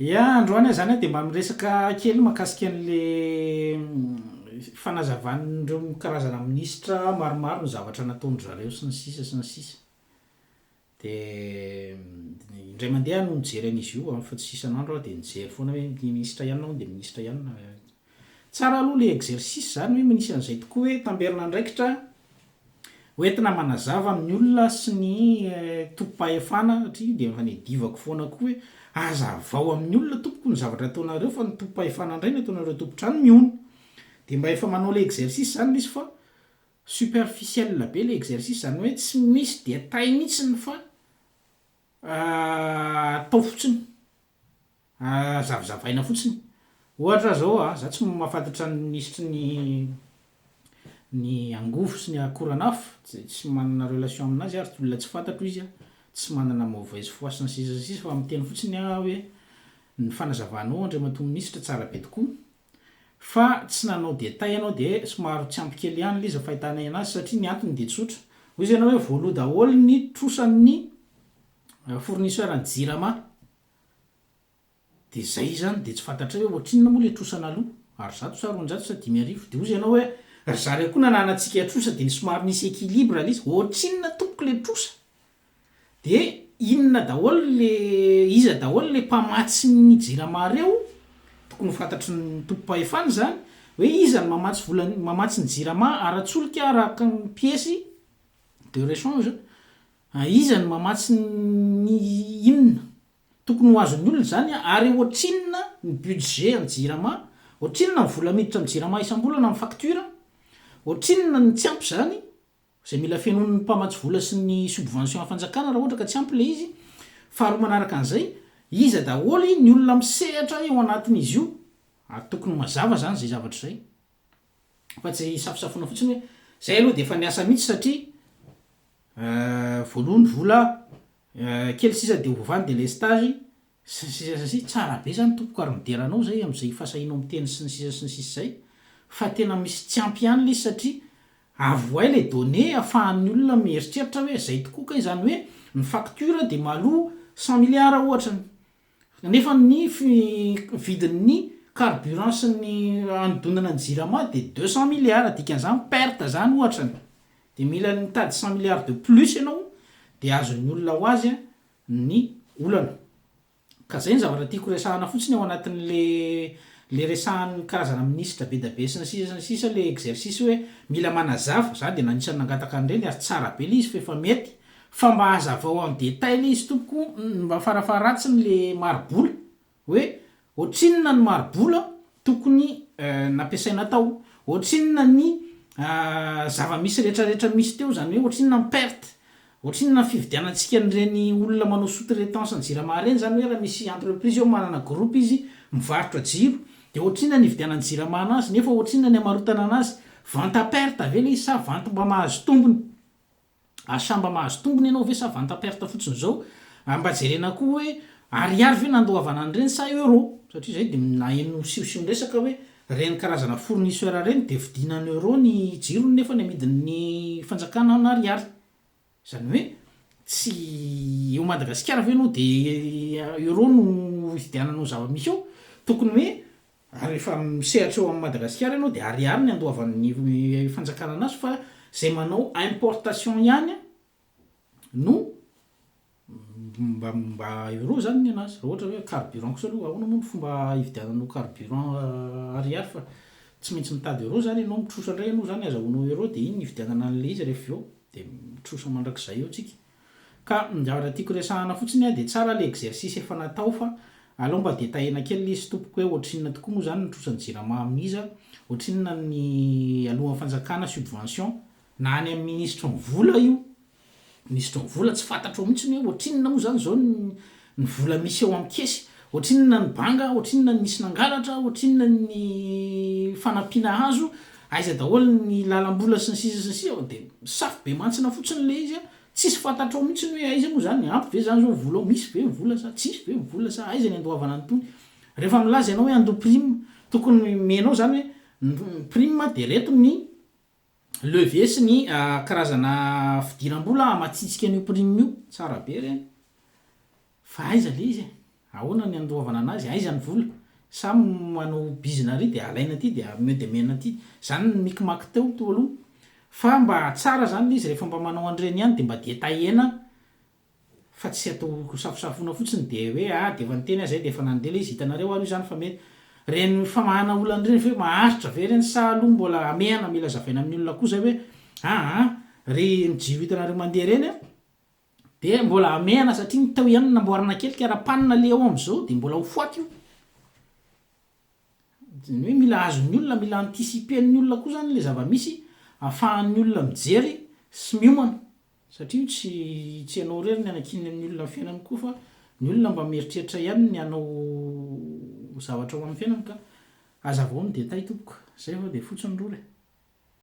Ya, androany aho zany dia mba miresaka kely mahakasika an'le fanazavan'ireo karazana minisitra maromaro ny zavatra nataon-dry zareo sy ny sisa sy ny sisa. Dia indray mandeha aho no nijery an'izy io fa tsy isan'andro aho dia nijery foana hoe minisitra ihany hono dia minisitra ihany. Tsara aloha le exercice zany hoe misy an'izay tokoa hoe tamberin'andraikitra hoentina manazava amin'ny olona sy ny tompom-pahefana satria dia efa niadivako foana koa hoe hazavao amin'ny olona tompoko ny zavatra ataonareo fa ny tompom-pahefana indray no ataonareo tompon-trano mihono. Dia mba efa manao le exercice zany le izy fa superficiel be le exercice zany hoe tsy misy détail mihitsiny fa atao fotsiny. Zavazavaina fotsiny. Ohatra zao a, za tsy mahafantatra ny minisitry ny ny angovo sy ny akoran'afo, tsy manana relation aminazy ary olona tsy fantatro izy a, tsy manana mauvaise foi sy ny sisa sy ny sisa fa miteny fotsiny aho hoe ny fanazavanao Andriamatoa Minisitra tsara be tokoa fa tsy nanao détail ianao de somary tsy ampy kely ihany le izy fahitanay anazy satria ny antony de tsotra, hoy izy ianao hoe voaloa daholo ny trosan'ny fournisseur ny jirama. De zay zany de tsy fantatray hoe ohatrinona moa le trosa naloa, ary zato sa 200 sa 5000, de hozy ianao hoe ry zareo koa nananantsika trosa de somary nisy equilibre le izy, ohatrinona tompoko le trosa? De inona daholo le, iza daholo le mpamatsy ny jirama reo, tokony ho fantatry ny tompom-pahefana zany hoe iza no mamatsy vola, mamatsy ny jirama ara-tsolika araka ny piesy de rechange, iza no mamatsy ny inona? Tokony ho azon'ny olona izany ary ohatrinona ny budget an'ny jirama, ohatrinona ny vola miditra amin'ny jirama isam-bolana amin'ny facture, ohatrinona ny tsy ampy izany, izay mila fenoin'ny mpamatsy vola sy ny subvention fanjakana raha ohatra ka tsy ampy ilay izy. Faharoa manaraka an'izay, iza daholo ny olona misehatra eo anatin'izy io ary tokony ho mazava izany izay zavatra izay fa tsy hisafosafoana fotsiny hoe izay aloha dia efa niasa mihitsy satria voaloha ny vola Kely sisa dia ho voavaha ny delestage sy ny sisa sy ny sisa, tsara be zany tompoko ary midera anao zay amzay fahasahianao miteny sy ny sisa sy ny sisa zay fa tena misy tsy ampy ihany le izy satria avohay le données afahan'ny olona mieritreritra hoe zay tokoa kay zany hoe ny facture dia mahaloa cent milliards ohatra nefa ny vidin'ny carburant sy ny anodonana ny jirama dia 200 milliards dikan'izany perte zany ohatrany Dia mila mitady cent milliards de plus ianao dia azon'ny olona ho azy ny olana. Ka zay ny zavatra tiako resahana fotsiny ao anatin'le le resahan'ny karazana minisitra be da be sy ny sisa sy ny sisa le exercice hoe mila manazava, za dia anisan'ny nangataka an'ireny ary tsara be le izy fa efa mety fa mba hazavao en detail le izy tompoko mba farafaharatsiny le mari-bola Hoe ohatrinona ny mari-bola tokony nampiasaina tao, ohatrinona ny zava-misy rehetrarehetra misy teo, izany hoe ohatrinona ny perte, ohatrinona ny fividianantsika an'ireny olona manao sous-traitance ny jirama ireny, izany hoe raha misy entreprise eo manana groupe izy mivarotra jiro dia ohatrinona ny ividianan'ny jirama anazy nefa ohatrinona ny amarotana anazy, vente à perte ve ilay izy sa vente mba mahazo tombony? Asa mba mahazo tombony ianao ve sa vente à perte fotsiny izao? Ary mba jerena koa hoe ariary ve nandoavana an'ireny sa euro? Satria izay dia naheno siosion-dresaka hoe ireny karazana fournisseur ireny dia vidiana en euro ny jirony nefa ny amidin'ny fanjakana en ariary. Izany hoe tsy eo Madagasikara ve ianao dia euro no ividiananao zava-misy eo? Tokony hoe Ary rehefa misehatra eo amin'i Madagasikara ianao dia ariary ny andoavan'ny fanjakana anazy fa izay manao importation ihany no mba mba euro zany ny anazy. Raha ohatra hoe carburant kosa aloha ahoana moa ny fomba hividiananao carburant ariary fa tsy maintsy mitady euro zany ianao, mitrosa indray ianao zany azahoanao euro dia iny no hividianana an'ilay izy rehefa avy eo dia mitrosa mandrakizay eo tsika. Ka ny zavatra tiako resahana fotsiny a dia tsara le exercice efa natao fa aleo mba detaillena kely le izy tompoko hoe ohatrinona tokoa moa zany ny trosan'ny jirama amin'iza, ohatrinona ny alohan'ny fanjakana subvention na any amin'ny minisitry ny vola io, minisitry ny vola tsy fantatrao mihitsy hoe ohatrinona moa zany zao ny ny vola misy eo amin'ny kesy, ohatrinona ny banga, ohatrinona ny nisy nangalatra, ohatrinona ny fanampiana azo, aiza daholo ny lalam-bola sy ny sisa sy ny sisa, dia misafo be mantsina fotsiny le izy a. Tsisy fantatrao mihitsy ny hoe aiza moa zany, ampy ve zany zao ny vola ao, misy ve ny vola sa tsisy ve ny vola sa aiza ny andoavana an'itony. Rehefa milaza ianao hoe handoa prime, tokony omenao zany hoe ny prime dia reto ny levier sy ny karazana fidiram-bola hamatsitsika an'io prime io, tsara be ireny. Fa aiza le izy e? Ahoana ny andoavana anazy? Aiza ny vola? Sa manao bizina ary dia alaina aty dia omeo dia omena aty? Zany ny micmac teo teo aloha. Fa mba tsara zany le izy rehefa mba manao an'ireny ihany dia mba detailler-na fa tsy atao safosafoina fotsiny dia hoe ah dia efa niteny aho zay dia efa nandeha le izy, hitanareo ary io zany fa mety. Ireny famahana olana ireny ve maharitra ve ireny sa aloha mbola hamehana mila zavaina amin'ny olona koa zay hoe aa ry jiro hitanareo mandeha ireny an! Dia mbola hamehana satria ny teo ihany no namboarina kely ka raha panina le ao amzao dia mbola ho foaty io. Ny hoe mila azon'ny olona, mila anticiper-n'ny olona koa zany le zava-misy ahafahan'ny olona mijery sy miomana. Satria io tsy tsy ianao irery ny anankininy amin'ny olona ny fiainany koa fa ny olona mba mieritreritra ihany ny hanao zavatra ho an'ny fiainany ka. Hazavao ny détail tompoko. Zay vao dia fotsy ny rora e.